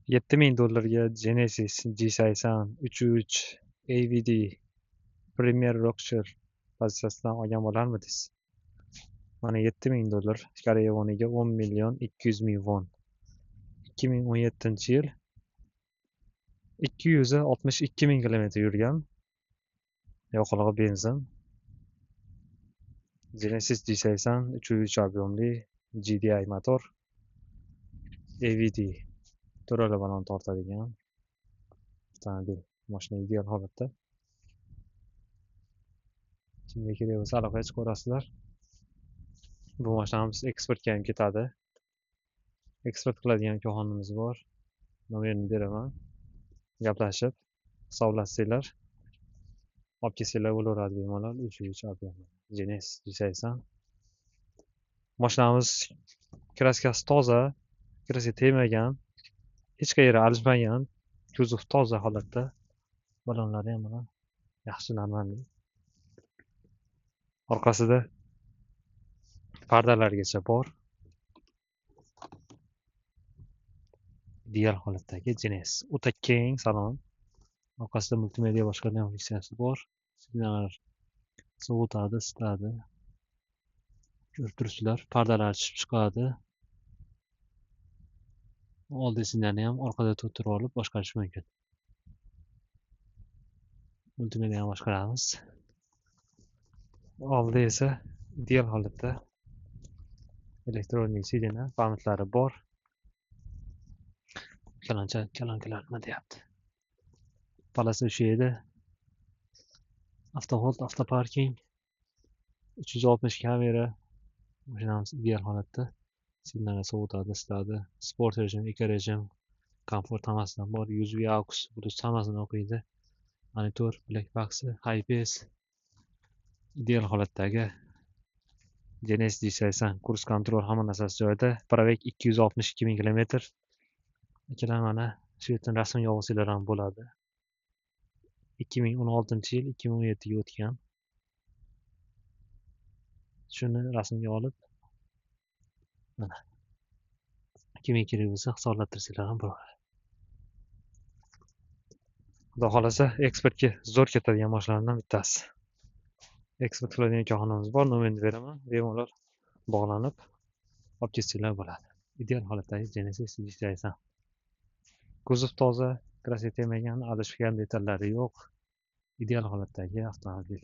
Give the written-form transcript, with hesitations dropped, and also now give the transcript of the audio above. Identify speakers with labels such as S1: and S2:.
S1: $7000 ga Genesis G80 3.3 AVD Premier Rockshire pozitsiyasidan olgan bo'larmidingiz? Mana $7000, Koreya voniga 10 million 200 ming won. 2017-yil, 262 ming kilometr yurgan. Yoqilg'i benzin. Genesis G80 3.3 объем li GDI motor. AVD to'rala balon tortadigan avtomobil. Mashina ideal holatda. Kimga kerak bo'lsa, aloqaga chiqaverasizlar. Bu mashinamiz eksportga ham ketadi. Eksport qiladigan korxonamiz bor. Nomerini beraman. Gaplashib, hisoblashsanglar, olib kelsanglar bo'laveradi bemalol. 3.3 объем. Genesis G80. Mashinamiz краска si toza, краска tegmagan, hech qayeri alishmagan, kuzov toza holatda. Balonlari ham mana yaxshi, нормальный. Orqasida pardalargacha bor. Ideal holatdagi Genesis. O'ta keng salon. Orqasida multimedia boshqaradigan funksiyasi bor. Signallar sovutadi, isitadi. Ko'rib turibsizlar, pardalar tushib chiqadi. Oldi signalni ham orqada turib olib boshqarish mumkin. Multimediani boshqaramiz. Oldi esa ideal holatda, электронный сиденье, память lari bor. Kaloncha, kolonkalar nima deyapti? Полоса ushlaydi. Avtohold, avtoparking, 360 kamera. Mashinamiz ideal holatda. Signalni sovutadi, isitadi. Sport rejim, eko rejim, komfort hammasidan bor. USB, AUX, Bluetooth hammasini o'qiydi. Monitor, Black Box, Hi-Pace. Ideal holatdagi Genesis G80, круиз-контроль, hamma narsasi joyida. Пробег 262 ming kilometr. Akalar, mana shu yerdan rasmga olsanglar ham bo'ladi. 2016-yil 2017 ga o'tgan. Shuni rasmga olib, mana kimga kerak bo'lsa, hisoblattirsanglar ham bo'ladi. Xudo xohlasa, eksportga zo'r ketadigan mashinalardan bittasi. Eksport qiladigan korxonamiz bor, nomerini beraman. Bemalol bog'lanib olib ketsanglar bo'ladi. Ideal holatdagi Genesis G80. Kuzov toza, краска tegmagan, adashgan detallari yo'q. Ideal holatdagi avtomobil.